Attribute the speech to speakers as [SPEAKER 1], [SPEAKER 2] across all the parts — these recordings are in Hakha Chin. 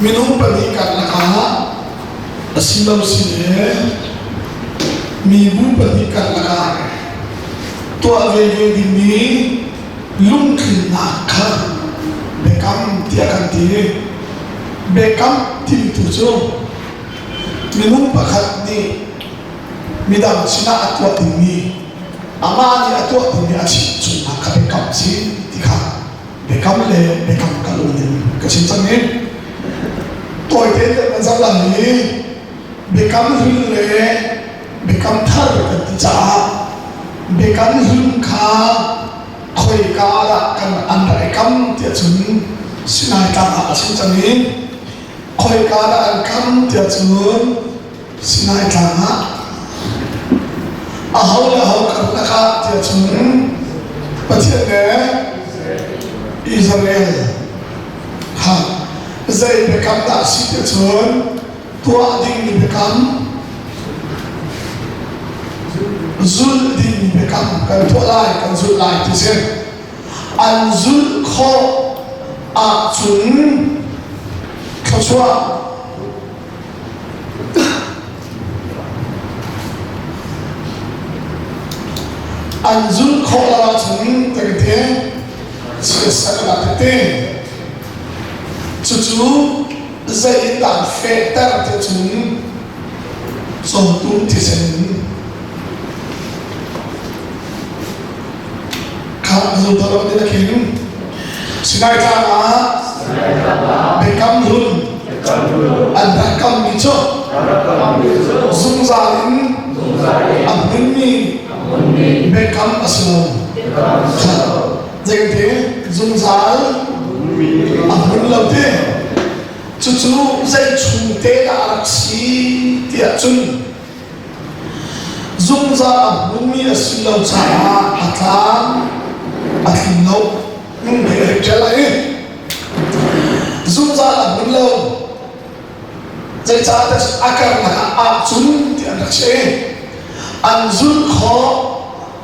[SPEAKER 1] Minung pahnih karlak ah a si lo si le mibu pahnih karlak ah tuah veve dingmi lungtlinnak kha biakam tiah kan ti. Biakam timi tu cu minung pakhat nih midang sinah a tuah dingmi amah nih a tuah dingmi a chim chungnak kha biakam si ti kha biakam le biakam ka lung in ka chim cang i tawite in kan zam lai i biakam hlun le biakam thar kan ti caah biakam hlun kha khoika dah kan an rak i kam tiah cun Sinai tlang ah a chim cang i khoika dah an kam tiah cun Sinai tlang ah aho le aho karlak ah tiah cun Pathian le Israel kha zei biakam dah a si tiah cun tuah dingmi biakam zulh dingmi biakam kan tuah lai kan zulh lai ti si an zulh khawh ahcun thluachuah An zulh khawh lo ahcun tangte chiatsak a rak ti. Cucu zei in dah an fehter ti cun cawtum thisen in kha zul lo ding a khin. Sinai tlang ah biakam hlun an rak kammi cu zungzal in a hmunmi biakam a si lo. Zeitin zungzal a hmun lo ti. Cucu zei chung te dah a rak si tiah cun Zungzal a hmunmi a si lo caah a tlang a tling lo. Lungre ṭial ai. Zungzal a hmun lo. Zeicahtiah a karlak ah ahcun ti an rak si. An zulh khawh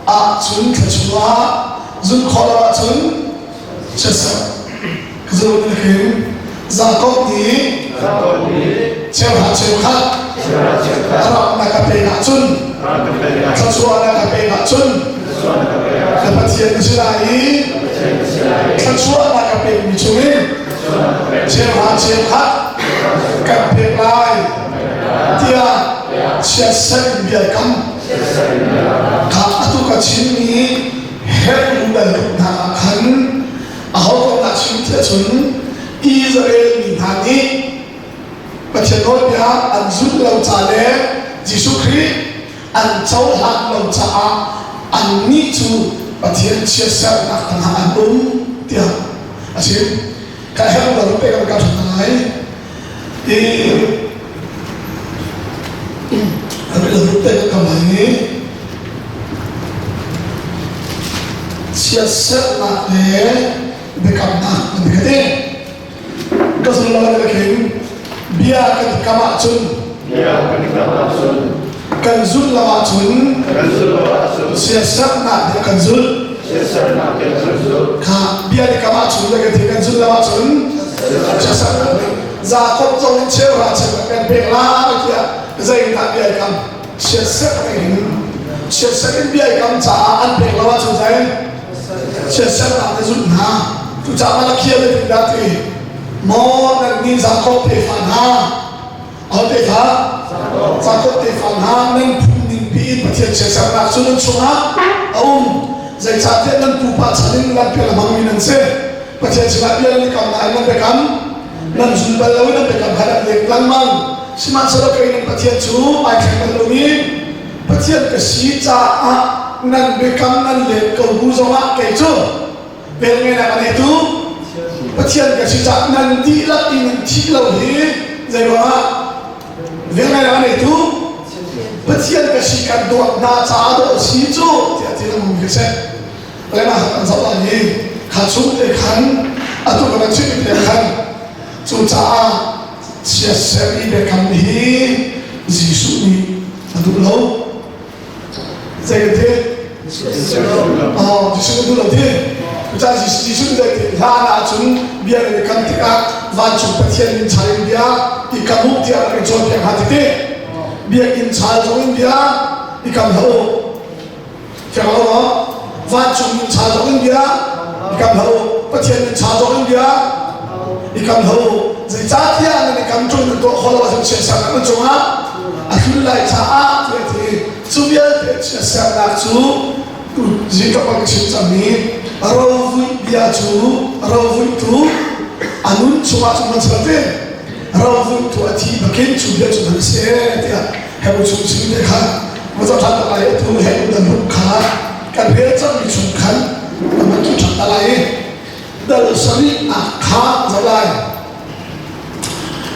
[SPEAKER 1] ahcun thluachuah, zulh khawh lo ahcun chiatserh. Ka zulh nih hin Jakob nih cheuhra cheukhat rak na ka pek ahcun thluachuah na ka pek ahcun ka Pathian na si lai i thluachuah na ka pekmi chungin cheuhra cheukhat kan pek lai tiah chiatserh in bia kam kha atu ka chimmi Hebru bantuk hna ah khan aho kong dah chim tiah cun Israel mi hna nih Pathian nawlbia an zulh lo ca le Jesuh Khrih an cohlan lo caah annih cu Pathian chiatserhnak tangah an um tiah a chim. Ka herh lo pe kan ka ṭhat ngai. I a pe kan ka ngai. Chiatserhnak le biakamnak an ka ti. Ka zul lo na khin bia kan i kam ahcun
[SPEAKER 2] Bia kan i kam ahcun
[SPEAKER 1] kan zulh lo ahcun
[SPEAKER 2] kan zulh lo ahcun
[SPEAKER 1] siaserhnak nih a kan zulh.
[SPEAKER 2] Siaserhnak nih a kan zulh.
[SPEAKER 1] Kha bia i kam ahcun le kan thi kan zulh lo ahcun siaserhnak nih Jakob zong in cheuhra cheuhra kan pek lai tiah zeidah bia i kam chiatserh in chiatserh in bia i kam caah an pek lo ahcun zei chiatserhnak nih zulh hna cucaah Malakhia nih dah ti maw nan nih Jakob tefa hna aho tefa Jakob tefa hna nan phun ning piin Pathian chiatserhnak cu nan chungah a um zeicahtiah nan pupa chan in lampial a hmangmi nan si Pathian sinah bia nan i kam nain nan biakam nan zul bal lo i nan biakam kha nan leng lengmang sihmanhsehlaw kei nan Pathian cu ai thleng bal lomi Pathian ka si caah nan biakam nan let ko bu zongah kei cu velngeihnak a neitu Pathian ka si caah nan dihlak i nan thih lo hi zei ruangah velngeihnak a neitu Pathian ka si kan dawt hna caah dawh si cu tiah ti lengmang khi seh Lengah kan zoh lai i kha chung te khan atu ka van chimmi te khan cucaah chiatserh i biakam hi Jesuh nih a duh lo. Zei kan ti? Oh, Jesuh a duh lo ti. Cucaah Jesuh nih zei hlan ahcun bia nan i kam tikah vancung Pathian min chal in bia i kam u tiah rak in cawnpiak hna titi. Biakinn chal zong in bia i kam hlah u. Fiang lo maw? Vancung min chal zong in bia i kam hlah u. Pathian min chal zong in bia i kam hlah u. Zeicahtiah nan i kam ṭung nan tuah khawh lo ahcun chiatsernak nan cungah a tlun lai caah tiah a ti. Cu vialte chiatsernak cu zingka ka chim cangmi rovuih bia cu rovuihtu a nun chungah cun man sal te rovuihtu a thi bakin cu bia cu man si tiah Hebrew chung chim te kha va ṭhan tak lai atu he dan ruk kha kan rel cangmi chung khan kan ki ṭhan ta lai i dal sarih ah kha zoh lai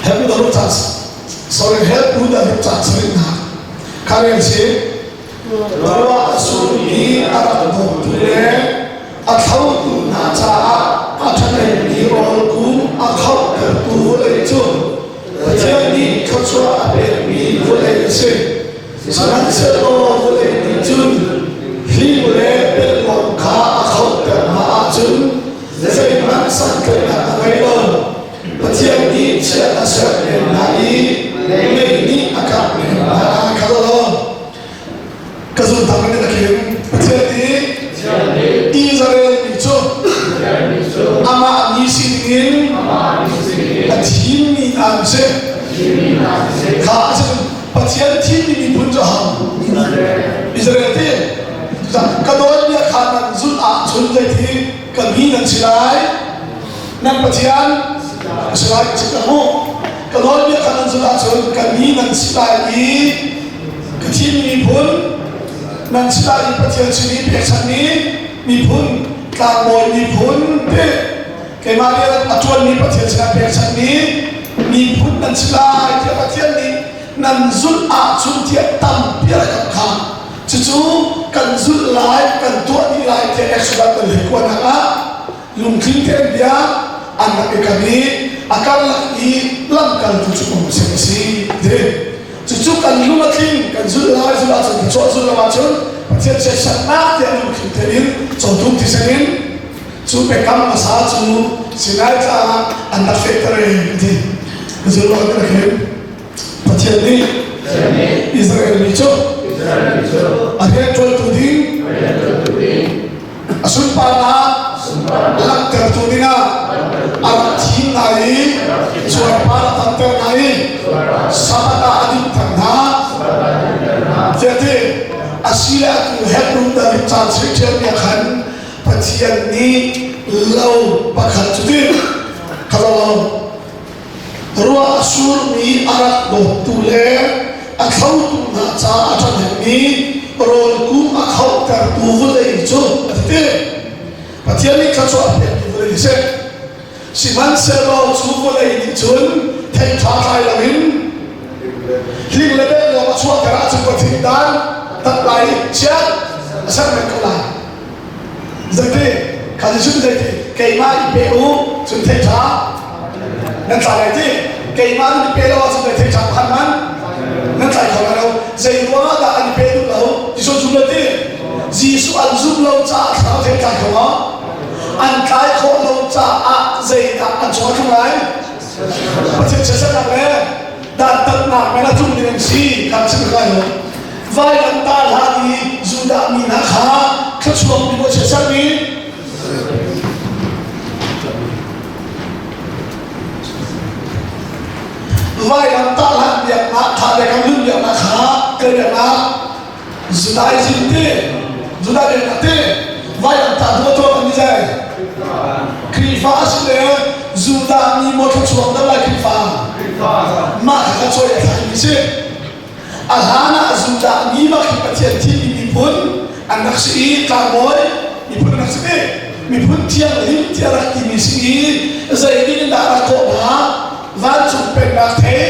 [SPEAKER 1] Hebrew dal ruk ca sorry Hebrew dal ruk ca sarih nak kha rel si Ruah a surmi a rak dawtu le a thlotu hna caah a ṭhahnemmi rawl kung a khohtertu vawlei cu Pathian nih thluachuah a pekmi vawlei a si. Sihmanhsehlaw vawlei nih cun hling le pelpawng kha a khohter hna ahcun zeihmanh santlaihnak a ngei lo. Pathian nih chiat a serh men hna i mei nih a kangh men hna. Kha lo. Ka zulthang in a kim. Pathian nih Israel mi cu amah mi sining in a thimmi hna an si. Kha a si Pathian thimmi miphun cu hang Israel ti ka dawtmi kha nan zulh ahcun zeiti ka mi nan si lai nan Pathian a si lai ka chim ka hmuh ka dawtmi kha nan zulh ahcun ka mi nan si lai i ka thimmi miphun nan si lai i Pathian sin i pekchanhmi miphun tlangbawi miphun ti keimah nih a ṭuanmi Pathian sinah pekchanhmi miphun nan si lai tiah Pathian nih nan zulh ahcun tiah tampi a rak kha cucu kan zulh lai kan tuah dih lai tiah Exodus kan hlei kuanak ah lungtling tein bia an rak i kam i a karlak i lamkaltu cu Moses a si ti cucu kan lung a tling kan zulh lai zulh ahcun kan chuah zulh lo ahcun Pathian chiatsernak tiah lungtling tein cawtum thisen in cu biakam hmasa cu Sinai tlang ah an rak fehter e ti zulh lo kan khin Pathian nih Israel mi cu a rianṭuantu ding a sunparnak langhtertu dingah a rak thim hna i cuarpar a tanter hna i Sabbath ah a dinhter hna. Tiati a si le atu Hebrew David caan ṭhialmi ah khan Pathian nih lo pakhat cu ti kha lo Ruah a surmi a rak dawttu le a thlotu hna caah a ṭhahnemmi rawl kung a khohtertu vawlei cu a ti ti. Pathian nih thluachuah a pekmi vawlei a si. Sihmanhsehlaw cu vawlei nih cun thei ṭha tlai loin hling le bel lawng a chuahter ahcun Pathian dan tat lai i chiat a ser men ko lai. Zeiti? Kha Jesuh nih zeiti? Keimah i pe u, cun thei ṭha nan tlai lai ti. Keimah nan i pe lo ahcun thei ṭha pakhat man nan tlai kho lai lo. Zei ruangah dah an i pe duh lo? Jesuh zum lo ti. Jesuh an zumh lo caah thlarau thei tlai kho maw? An tlai khawh lo caah zeidah an cung a tlung lai? Pathian chiatsernak le dantatnak men a tlung ding an si. Kha chim lai lo. Vailamtah hlan i Judah mi hna kha thluachuak mi maw chiatsermi vailamtah hlan biaknak kha biakam hlun biaknak kha kan biaknak Judaism ti Judah biaknak ti vailamtah duh tuah kan ni zai Khrihfa a si le Judah mi maw thluachuak deuh lai Khrihfa mah kha cawi a thlai mi si A hlan ah Judah mi bak hi Pathian thimmi miphun an rak si i tlangbawi miphun an rak si i miphun thianghlim tiah rak timi si i zeitin in dah rak kawh hna vancung pennak thei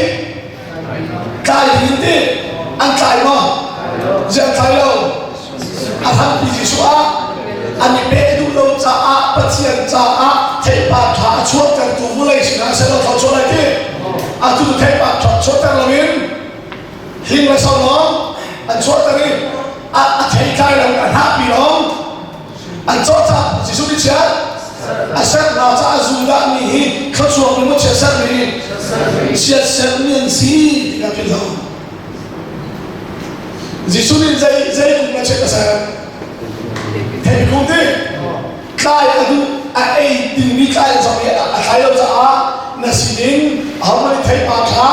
[SPEAKER 1] tlai ding ti an tlai maw ziang tlai lo a hrampi Jesuh ah an i peh duh lo caah Pathian caah theipar ṭha a chuahtertu vawlei sinah selaw thluachuah lai ti atu theipar ṭha chuahter loin hling le so lawng an chuahter i a thei tlai lo a hnahpi lawng an cawh caah Jesuh nih chiat. A serh hna caah Judah mi hi thluachuak mi maw chiatserh mi? Chiatserh mi an si ti kha philh hlah. Jesuh nih zei zei kung na chiat a ser? Thei kung ti? Tlai a duh a ei dingmi tlai zong i a thlai lo caah na sining ahohmanh nih thei pa ṭha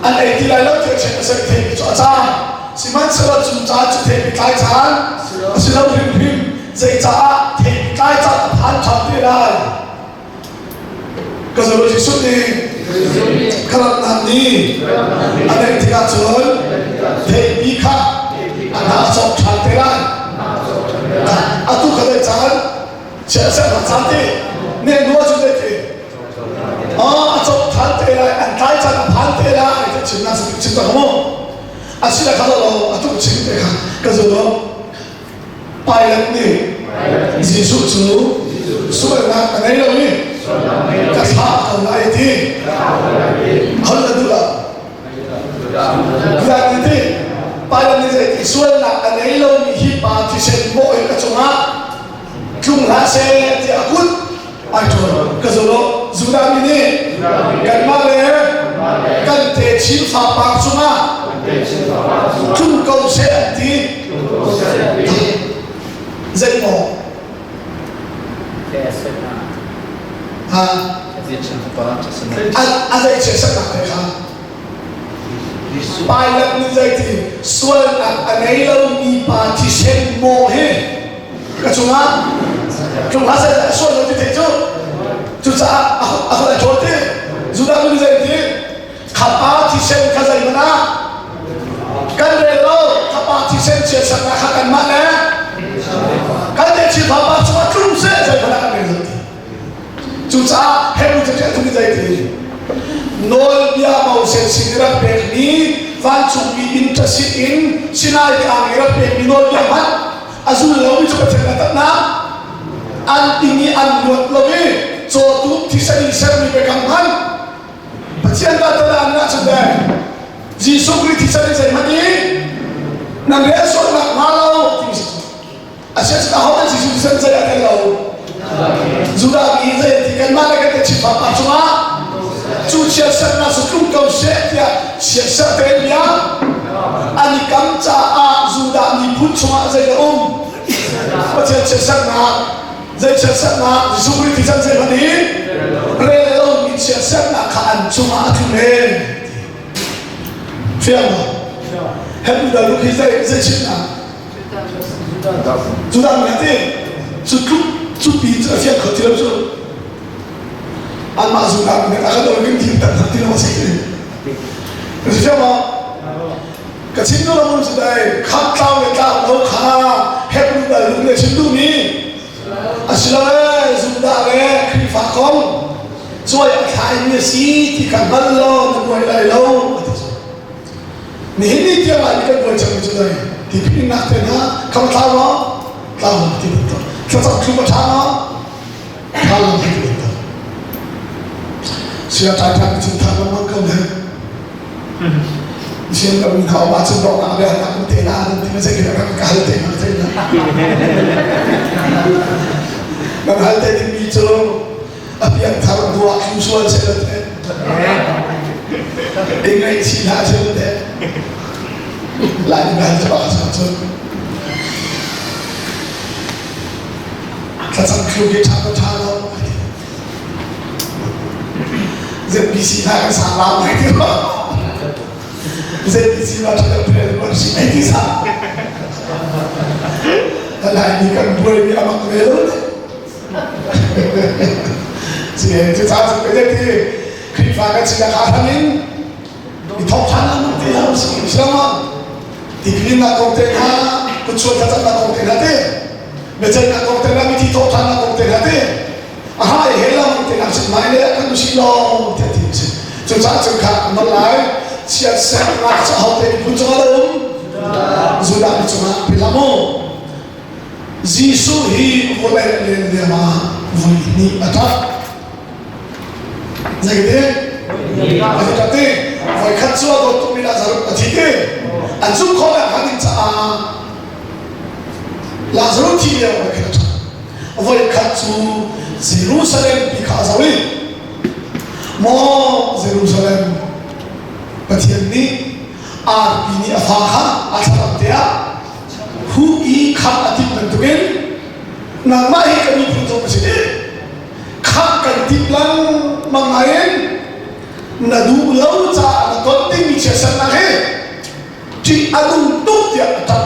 [SPEAKER 1] an ei ti lai lo tiah chiat a ser theipi cu a caan. Sihmanhsehlaw cu caan cu theipi tlai caan a si lo hrimhrim. Zeicaah theipi tlai caan a phan ṭhan te lai? Ka zoh Jesuh nih khalatnak nih a neih tikah cun theipi kha a hna a cawk ṭhan te lai. Atu kha zei caan chiatserhnak caan ti ne nuah cu zei ti a cawk ṭhan te lai an tlai caan a phan te lai ti chimnak chim tak mu a si le kha lo atu chim te kha ka zo lo Pilate nih Jesuh cu sualnak a ngei lo i ka thlah ko lai a ti. Holh na duh lo. Pilate nih ti Pilate nih zei ti sualnak a ngei lomi hi pa thisen mawh in ka cungah tlung hlah seh tiah a kut ai ṭawl. Ka zo lo. Judah mi nih kanmah le kan techin fapar cungah tlung ko seh an ti. Zeimaw? Ha? A zei chiatserhnak te kha? Pilate nih zeiti sualnak a ngei lomi pa thisen maw hi ka cungah tlung hlah seh sual lo ti thei cu cucaah a holh a ṭhawl ti Judah mi nih zeiti Kha pa thisen kha zeihmanh ah kan rel lo. Kha pa thisen chiatserhnak kha kanmah le kan techin fapa cungah tlung seh zeihmanh ah kan rel lo ti. Cucaah Hebrew caṭial thung in zei ti? Nawlbia Moses sin i rak pekmi vancungmi inn ṭasit in Sinai tlang i rak pekmi nawlbia hmanh a zul lomi cu Pathian a tatnak an ing i an luat lo i cawtum thisen in sermi biakam hmanh Pathian ta tala an ngah cun deng Jesuh Khrih thisen in zeihmanh i nan rel sualnak hnga lo ti si a sia cun aho dah Jesuh thisen zei a tel lo Judah mi zei ti kanmah le kan te chim pa cungah cu chiatsernak cu tlung ko seh tiah chiatserh tein bia an i kam caah Judah miphun chungah zei a um Pathian chiatserhnak Zei chiatserhnak Jesuh Khrih thisen zeihmanh hi rel lomi chiatserhnak kha an cungah a tlung men. Fiang maw? Hebrew dal hi zei zei chimnak? Judah mi ti cu tluk cu pi cu a fiang kho ti lo cu anmah Judah mi nih a kan ol kan thim tak ti lo a si. Fiang maw? Ka chim duh lo cu dai khat tlau le tlau lo kha Hebrew dal lung le chim duhmi a si lo ee Judah le Khrihfa kong cuai a thlaimi a si ti kha hngal law na buai lai lo a ti cu. Nihin ni tiang ah kan buai cangmi cu dai ti phinnak te hna kham thlau maw tlau lo ti bantuk thlacam thlu a ṭha maw ṭha lo ti bantuk sia ṭha ṭha cun tha lengmang ko ne Sian ka min hau ma cun dawtnak le nak te la nan ti ma zei ka ka hal te ma zei na nan hal te ding mi cu a pian thar dua thlu sual se la te i ngaih chi hlah se la te lai ni hal te ba sa cun thlacam thlu ke tha ko tha lo ZBC hna kan sang lam lai ti lo. ZBC ma ṭha deuh phe si ai ti sa. Lai mi kan buai mi amak ve lo ne. Si cu ca cu ka ti Khrihfa kan si na kha hram in i thawk ṭhan lang ti lo si si lo ma tipilnak kong te hna kutsual thlacamnak kong te hna te biaceihnak kong te hna mithi thawh ṭhannak kong te hna te a hai he lam te nak sin mai le kan si lo te ti si cucaah cun kha an lai chiatsernak cu ho te miphun cungah dah um Judah mi cungah philh mu Jesuh hi vawlei len lio ah vui hnih a ṭap zeiti a ṭap ti voi khat cu a dawt tukmi Lazarus a thi ti an zumh khawh nak hnga ding caah Lazarus thi lio voi khat a ṭap Voikhat cu Jerusalem pi kha a zoh i Maw Jerusalem Pathian nih arpi nih a fa kha a thlalam te ah hu i khamh a timh bantukin nangmah hi ka miphun zong na si i khamh kan timh lengmang nain na duh lo caah na ton dingmi chiatsernak hi ṭih a nung tuk tiah a ṭap.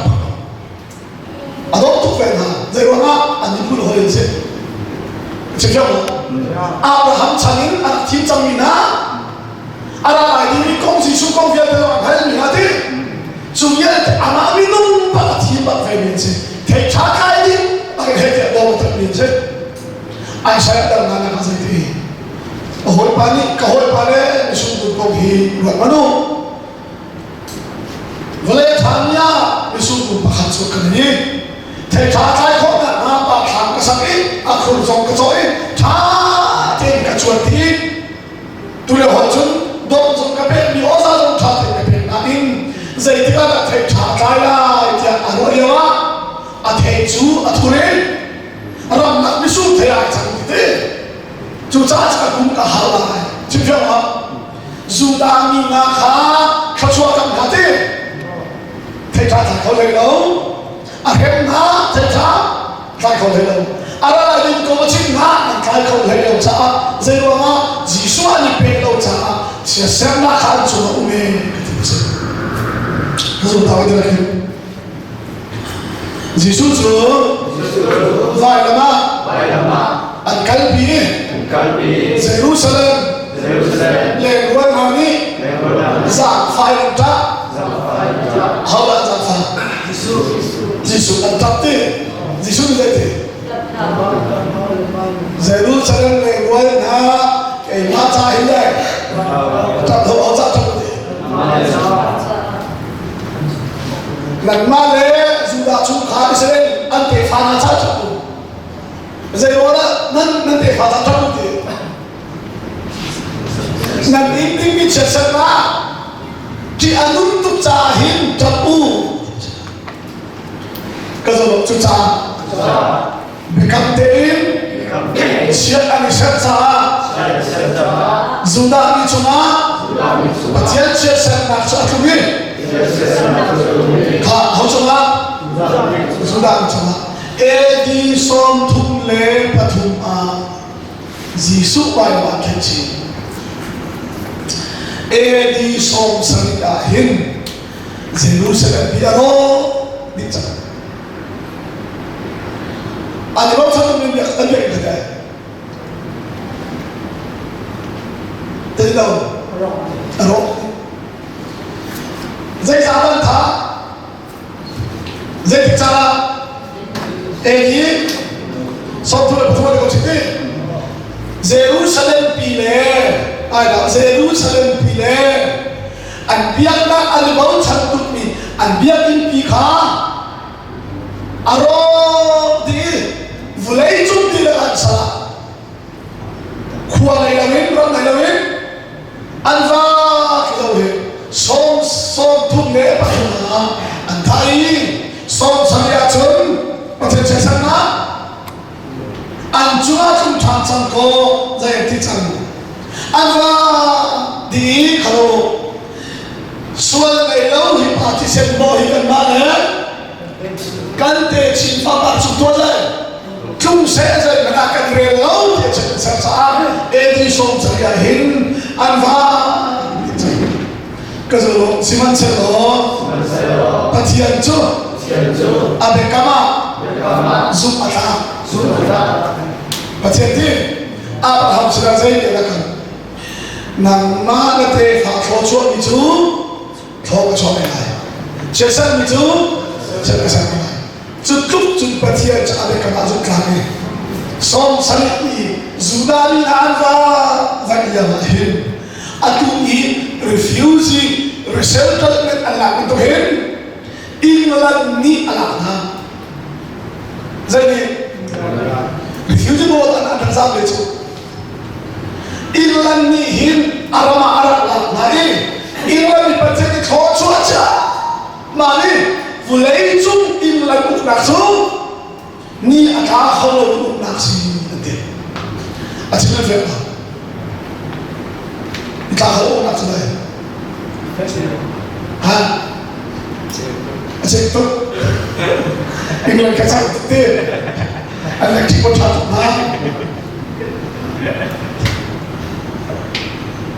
[SPEAKER 1] A dawt tuk ve hna. Zei ruangah an miphun hawi an si. Chim Abraham chan in a rak thim cangmi hna a ra lai dingmi kong Jesuh kong vialte zong a hngalmi hna ti cu vialte amah minung bak a thim bak ve mi an si. Thei ṭha tlai ding bak in hei tiah bawm a tatmi an si. Isaiah dal hna nak ah zei ti a hawipa nih ka hawipa le misung dun kong hi ruat hmanh u. Vawlei ṭhami ah misurkum pakhat cu kan i thei ṭha tlai khawhnak hnga pa thlam ka sak i a khur zong ka cawh i ṭha tein ka cuan i tulio hon cun dawm zong ka pekmi awza zong ṭha tein ka pek nain zeitik ah dah thei ṭha tlai lai tiah a ruah lio ah a thei cu a thur i ramlak misur thei ai cang ti ti cucaah ka kum ka hal lai chimfiang ah Judah mi hna kha thluachuah kan hna ti thei ṭha tlai kho hlei lo a hrem hna thei ṭha tlai kho hlei lo a ra lai ding ko a chim hna an tlai kho hlei lo caah zei ruangah Jesuh an i pek lo caah siasernak kha an cungah um e ka ti a si ka zum ta ka ti Jesuh cu vailam ah an kalpi i Jerusalem lengluan hna nih zaangfai an ṭah. Hodah zaangfah? Jesuh an ṭap ti. Jesuh nih zei ti? Jerusalem lengluan hna keimah ca hin le ṭap ho ho ca ṭap ti. Nangmah le Judah chungkhar Israel an tefa hna ca ṭap u. Zei ruangah nan nan tefa ca ṭap u ti? Nan inn dingmi chiatsernak ṭih a nun tuk caah hin ṭap u. Ka zoh cucaah biakam tein chiat an i serh caah Judah mi cungah Pathian chiatserhnak cu a tlung i kha ho cungah Judah mi cungah AD 33 ah Jesuh vailam ah khen chin AD 70 ah hin Jerusalem hi a rawk dih cang An i bochan tukmi biak an biak hna kai. Tei lo. A rawk. Zeicah an thah? Zeitik caan ah? Eli 33 ko chiti. Jerusalem pi le ai dah Jerusalem pi le an biaknak an i bochan tukmi an biakinn pi kha a rawk dih i vawlei cung ti le an sal ah khua nei loin ram nei loin an vak lo hi sawm 33 ah an thah i 70 ahcun Pathian chiatsernak an cungah tlung ṭhan cang kaw zei an ti cang an va dih khalo sual ngei lo hi pa thisen maw hi kanmah le kan te chin fapa cu tuah zai tlung seh zai hmanh ah kan rel lo tiah chan ser caah AD 70 ah hin an va ka zo sihmanhsehlaw Pathian cu a biakam ah zumh a tlak Pathian ti Abraham sinah zei bia dah kan nangmah na tefa thlawchuahmi cu thlaw ka chuah lai chiatsermi cu chiat ka ser lai cu tluk cun Pathian cu a biakam ah zumh tlak i 70 i Judah mi hna an va van lio ah hin atu i refugee resettlement an lak bantuk hin England nih a lak hna zei nih refugee board an an zam ve cu England nih hin a ram ah a rak lak hna i England nih Pathian nih thluachuah chiah mah nih vulei cung England uknak cu ni a tla kho lo uknak si an ti. A chim nan fiang ma? I tla kho nak cu dai. Ha? A cek tuk. England ka cak tuk te. An electric ko tha tuk na.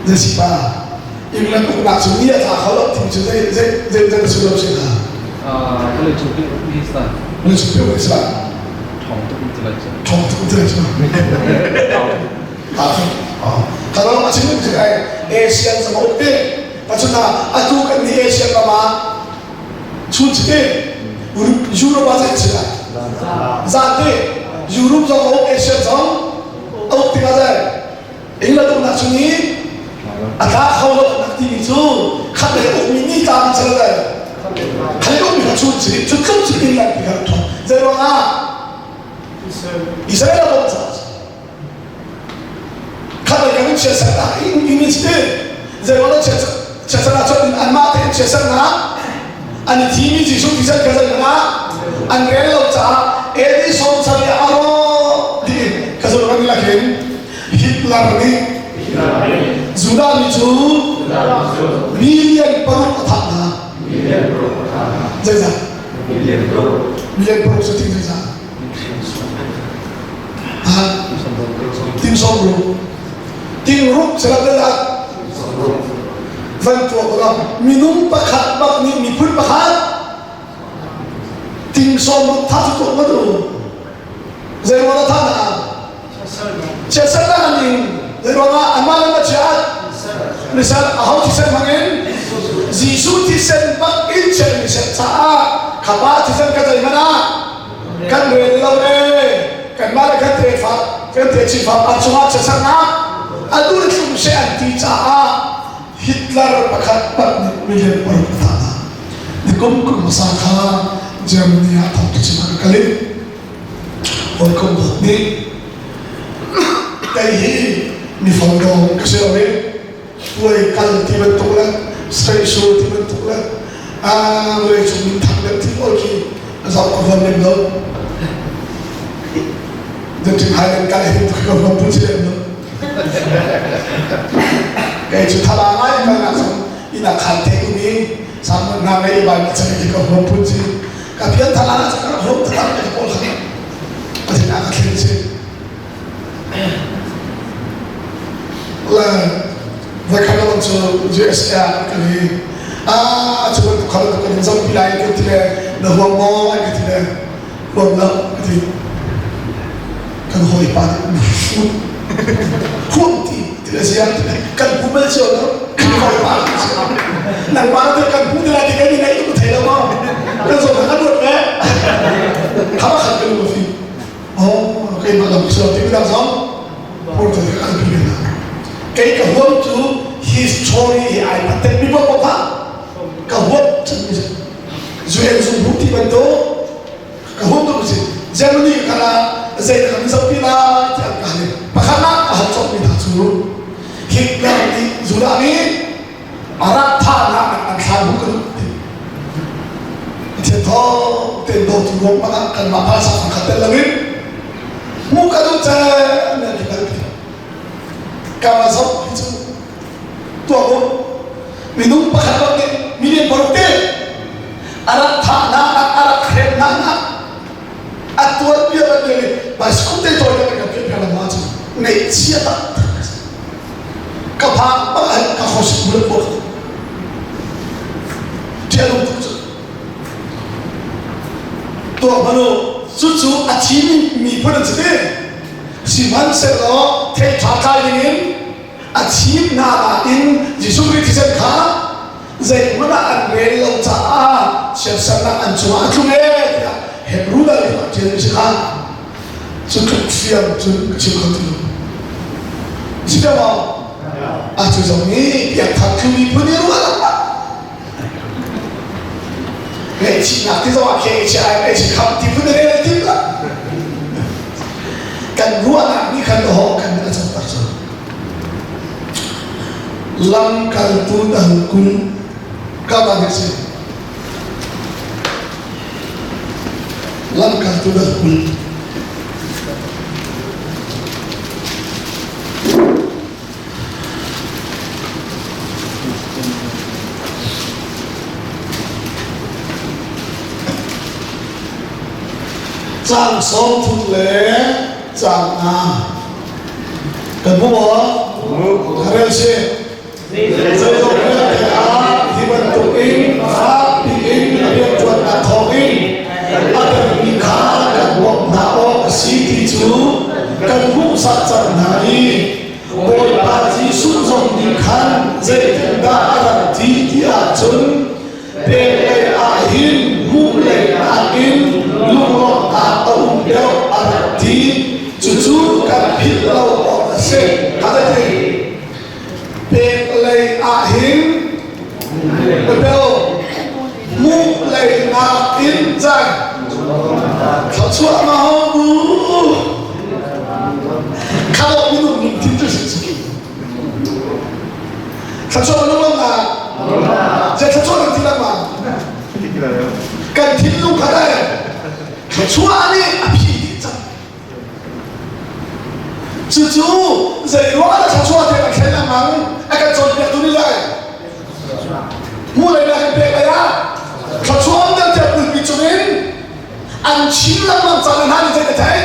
[SPEAKER 1] Zei pa? England uknak cu ni a tla kho lo ti cu zei zei zei zei sullam si hnga?
[SPEAKER 3] Vawlei cung pi uk hi sa.
[SPEAKER 1] Vawlei cung pi uk hi sa.
[SPEAKER 3] Ṭhawng tuk ti lai cu.
[SPEAKER 1] Ṭhawng tuk ti lai cu. Kalau a chim cu ai Asian zong uk te. Pacun atu kan ni Asian ram ah chun te Europe ah zei si lai? Zan te Europe zong uk Asian zong uk tikah zei England uknak chung i a tla kho lo nak timi cu khat le ukmi ni tla mi cel le khat ukmi kha chun si cu tluk cu England ti kha thong zei ruangah Israel a bawmh caah khat le kan in chiatsernak in in ti zei ruangah chiatsernak cun anmah tein chiatsernak an i thimi Jesuh thisen kha zei ruangah an rel lo caah AD 70 a rawh ti ka zulh kan lakin Hitler nih Judah mi cu million paruk a thah hna. Zeizah? Million paruk cu ting zeizah? Ha? Ting sawm ruk. Ting ruk sila zeizah? Van tuah ko minung pakhat bak nih miphun pakhat ting sawm ruk thah cu tuah ma tu? Zei ruang dah thah hna? Chiatsernak an ing. Zei ruangah anmah le mah chiat? Nisal aho thisen hmangin Jesuh thisen bak in chiatmi ser caah khapa thisen ka zeihmanh ah kan rel lo e kanmah le kan tefa kan techinfa pa cungah chiatsernak a dur tlung she an ti caah Hitler pakhat pat nih million paruk a thah hna. Nikum kum hmasa kha Germany ah thawngtha chim ah ka kal i hawikom dawt nih kei hi mi fondawng ka si lo i puai kal ti bantuk le station ti bantuk le vawleicung minthang deuh ti pawl khi a zoh ka huam lem lo. Genting Highland kai hi ka huam pun si lem lo. Kei cu thala ngai kalnak zong inn ah khan te um i samon hna ngei bai ma chan ki ka huam phun si ka pian thala na ka huam taktak ka pawl kha pathian ah ka thlen si le voikhat lo cu USA ah kan hi a cu bantuk kha bantuk kan zoh pi lai kan ti le na huam maw an ka ti le huam lo ka ti kan hawipa nih na hrut huam ti ti le ziang ti le kan pu bal cio lo kan hawipa nangmah na kan pu ti lai ti kan i ngaih tuk thei lo maw kan zawn kan ruat ve thama khat kan lu fi oh keimah lam cio ti dang zong portal ka kan pi na kei ka huam cu his story hi ai patet mi pop pop ka huam chan mi UN zung bu ti bantuk ka huam tuk si Germany ka kal ah zei kan zoh pi lai ti an ka hal i pakhat ah ka hal cawk mi hna cu Hitler nih Judah nih a rak thahnak an thlan bu kan ti Pathian thawng ten dawtu ruang bang ah kanmah phaisa khat tel loin hmuh ka duh caan nan ti bal ti ka va zoh hi cu tuah u minung pakhat bak nih million paruk te a rak thahnak a rak hremnak a tuanbia bantuk in bicycle te tawi kan kan piah piah ma cu ngaihchia tak ka phak bak ah ka khosik bulat buak ṭialung tuk cu tuah hmanu cucu a thimi miphun an si te sihmanhsehlaw thei ṭha tlai dingin a thim hna nain Jesuh Khrih thisen kha zeihmanh ah an rel lo caah siamsernak an cungah a tlung ee tiah Hebrew dal in a ṭialmi si kha cu tluk fiang cun ka chim kho ti lo. Si deuh maw? A cu zong nih piangthar thlu miphun i ruah lo Ngaihchihnak ti zong ah KHI ngaihchih kham ti phun rel tim la. Kan ruahnak nih khan ho kan a canter cu. Lamkaltu dal kul ka ba si. Lamkaltu dal 20. Caang 30 le caang nga. Kan hmu maw? Rel si. Zeizong vialte ah hi bantuk in fakpi in rianṭuannak thawngin a dermi kha kan bawmh hna awk a si ti cu kan hmuhsak cang hna i Bawipa Jesuh zong nih khan zeitindah a rak ti ti ahcun pek lei ah hin hmuh lei nakin lunglawmhnak a um deuh a rak ti. Cucu kan philh lo awk a si. Pek lei ah hin biapeu hmuh lei nakin cang thluachuah ma ho bu khalo minung lungthin cu si thluachuah lung na je thluachuah kan ti lengmang kan thinlung kha dai thluachuah nih a phi dih cang Cucu zeiruang ah thluachuah te kan thlen lengmang a kan cawnpiaktu nih lai hmu lei nak in pek lei ah thluachuah um deuh tiah pulpi cungin an chim lengmang caan hna nih zei na theih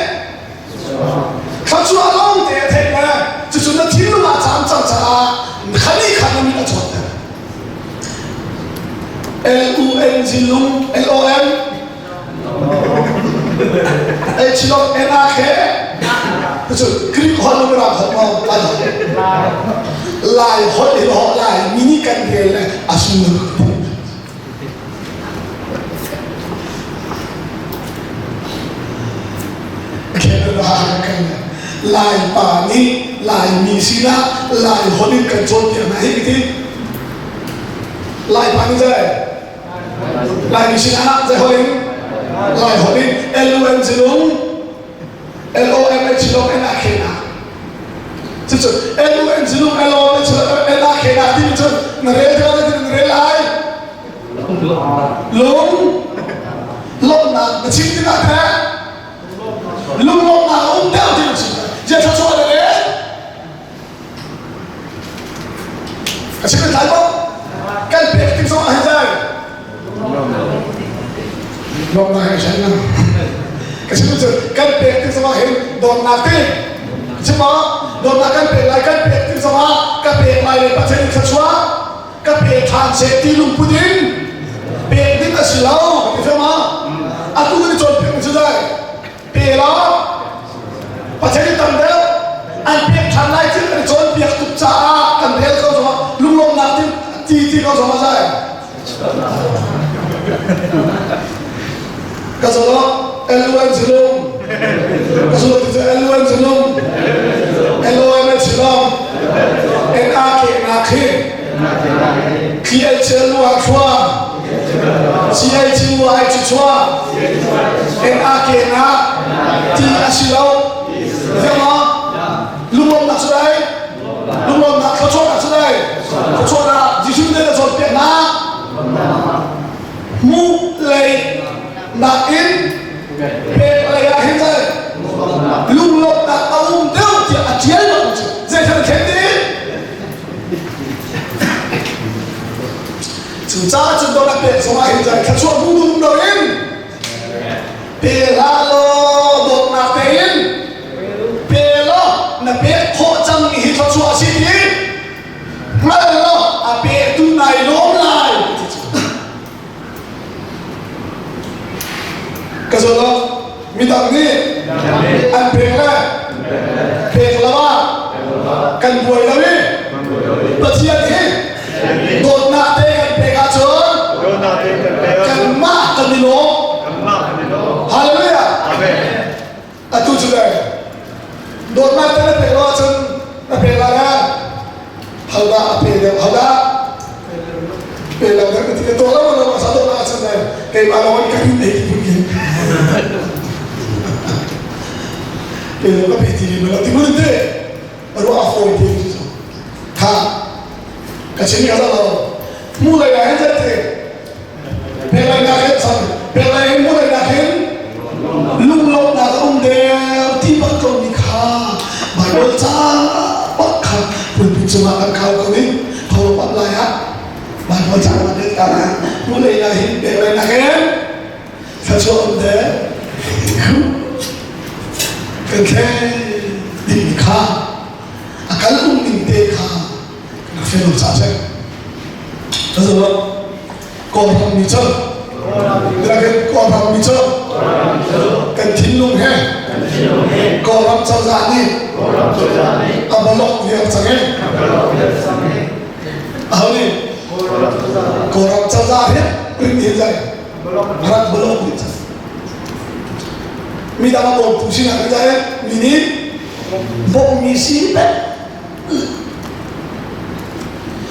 [SPEAKER 1] thluachuah lawng te a theih le cucu na thinlung ah caam cang caah khani khan na min a cawnter L U N G lung L O M Ei chilok ena khe cu Greek holh le Mirang holh maw lai holh Lai holh hi ho lai mini kan rel le a sullam Lai pa nih Lai mi sinah Lai holh in kan cawnpiak hna hi ti Lai pa nih zei Laimi sinah zei holh in? Lai holh in L-U-N zilung L-O-M-H zilung N-A-K-Na. Cucu L-U-N zilung L-O-M-H N-A-K-Na timi cu na rel tikah zeitin na rel lai? Lung lawmhnak na chim tikah teh lunglawmhnak a um deuh ti na chim. Zia thluachuah le le A chim tlai maw? Kan pek tik zong ah hin zai. Lawmnak he shan na. Ka chim cu kan pek tik zong ah hin dawtnak ti. Chim maw? Dawtnak kan pek lai kan pek tik zong ah ka pek lai le Pathian thluachuah ka pe ṭhan seh ti lungput in pek ding a si lo. Ka ti ma? Atu kan i cawnpiak mi cu zai. Pe law Pathian i tam deuh an pek ṭhan lai thil kan i cawnpiak tuk caah kan rel ko zongah lunglawmhnak ti ti ti ko zongah zai ka zolo LUN zilung ka zolo ti cu LUN zilung LOM zilong NAK nak hi THL lu ah thua CIC U I cu chua NAK na ti a si lo Fiang lunglawmnak cu dai lunglawmnak thluachuahnak cu dai thluachuahnak Jesuh nih a cawnpiaknak hmuh lei nakin pek lei ah hin cun lunglawmhnak a um deuh tiah a ṭial bak cu zei thil khen ding Cucaah cun dawt a pek zongah hin cun thluachuah hmu dum loin pe hlah law dawtnak tein pe law na pek khawh cangmi hi thluachuah a si ti hngal law a petu nai lawm lai ti cu. Ka zawn lo midang nih an pek le pek lo ah kan buai lo i Pathian hi dawtnak te kan pek ahcun kanmah kan i lawm. Hallelujah. Atu cu le dawtnak te na pek lo ahcun na pek lai ah hodah a pe deuh hodah pe lo deuh na ti ka tuah lo lo sa dawtnak ahcun le keimah lawng in ka rin ei ti phun khin pe lo ka pe ti lo ti mun te ruah a fawi te cu kha ka chim ka lo mu lei ah hin te pe lai na khin sorry pe lai hin mu lei na khin lunglawmhnak a um deuh ti bak ko mi kha Bible ca bak kha pulpit cungah kan kau ko i tho pat lai ah Bible ca kan rel ta lai mu lei na hin pe lai na khin thluachuah um deuh. Kan thleng ding kha a kal um ning te kha kan fel lo ca seh. Ka zo Kawlram mi cu Kawlram mi cu kan thinlung he Kawlram cozah nih a balok viar cang e. Aho nih Kawlram cozah he rin hi zai rak balok ni cang. Midang a bawmtu sinak in zai mi nih bawmmi si pek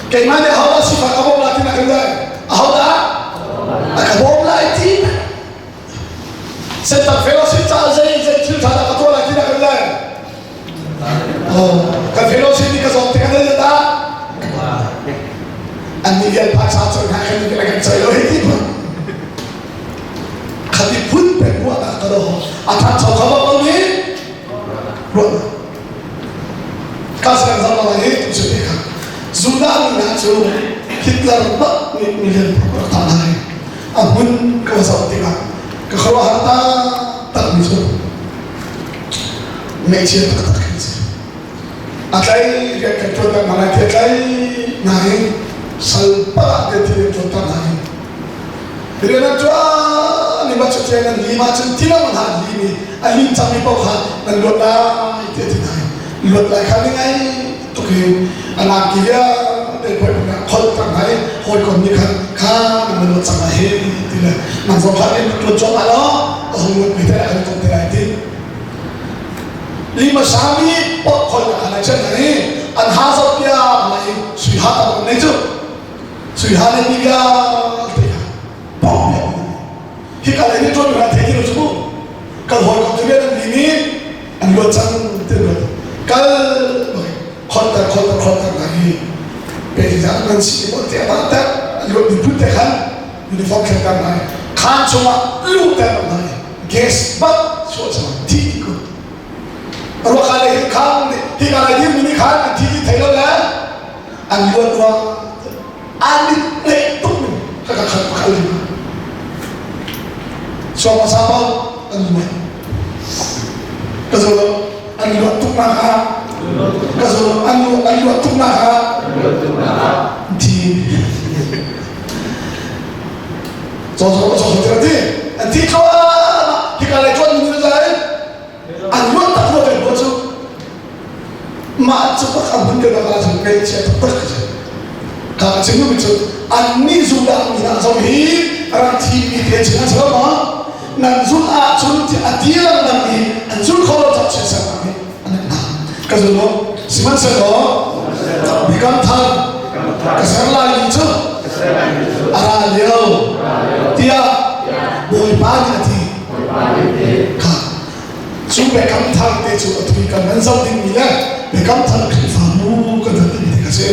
[SPEAKER 1] keimah nih ahodah sifak a bawm lai ti nak in dai ahodah a ka bawm lai ti Central Fellowship caah zei zei thil ṭha dah ka tuah lai ti nak in dai oh kan fellowship nih ka zawt tik ah dah an nih vial phaisa cun hna kan kan kan choi lo hi ti khati phun pek ruahnak ka do a ṭhancho kho bak lo mi ruahnak Kasang zaman hi tu cu kha Judah mi hna cu Hitler bak nih million rak thah hna hi a hmun ka va zoh tikah ka khuaruahhar taktak mi cu ngaihchia taktak khi si. A tlai rian kan ṭuan hna lai ti a tlai hna hi sal pa te thil an ṭuan hna hi rian an ṭuan ni ma cu tiang nan lim ahcun ti lo hna an lim i a lim cangmi paoh kha nan luat lai ti a ti hna i luat lai kha ni ngai tuk i a langki vialte poi khol cang hna i hawikom nih khan kha nan luat cang lai hi ti le nang zong kha in ṭuan cuahmah law a hung luat mi te an tum te lai ti lima sami paoh khol na khan ai chen hna i an ha zoh piak lai sui ha tam nei cu sui ha nei mi vialte kha pok piak hika lei nih ṭuan mi thei ti lo cu kal hawikom cu rian an lim i an luat cang ti luat kal khonter khonter khonter hna hi pe nan si mo te ma te luat mi phun te khan uniform khen kan hna khan chungah lut ter hna gas bak chuah cang thi ko ruah kha le khan hi ka lai dir mi nih khan an thi ti thei lo le an luat ruang an nih tuk mi ka ka khan khal Suama sama an luat ka zo lo an luat tuk nak ha ka zo lo an luat an luat tuk nak ha ti zo zo zo zo ti an ti kho hi ka lai chuan ni zai an luat tak lo ko cu mah cu bak an hun ke la chu ngai chia tak tak ka chim mi cu an ni zu dah mi na zong hi rak thi mi te chin an chalo ma nan zul ah cun a ti lang lang i an zul kho lo chak chin sang mi an na ka zul lo sihmanhsehlaw bikam thar ka ser lai mi cu a ra lio tiah Bawipa nih a ti kha cu biakam thar te cu a thui kan nan zoh dingmi le biakam thar Khrihfabu kan zoh dingmi te kha si.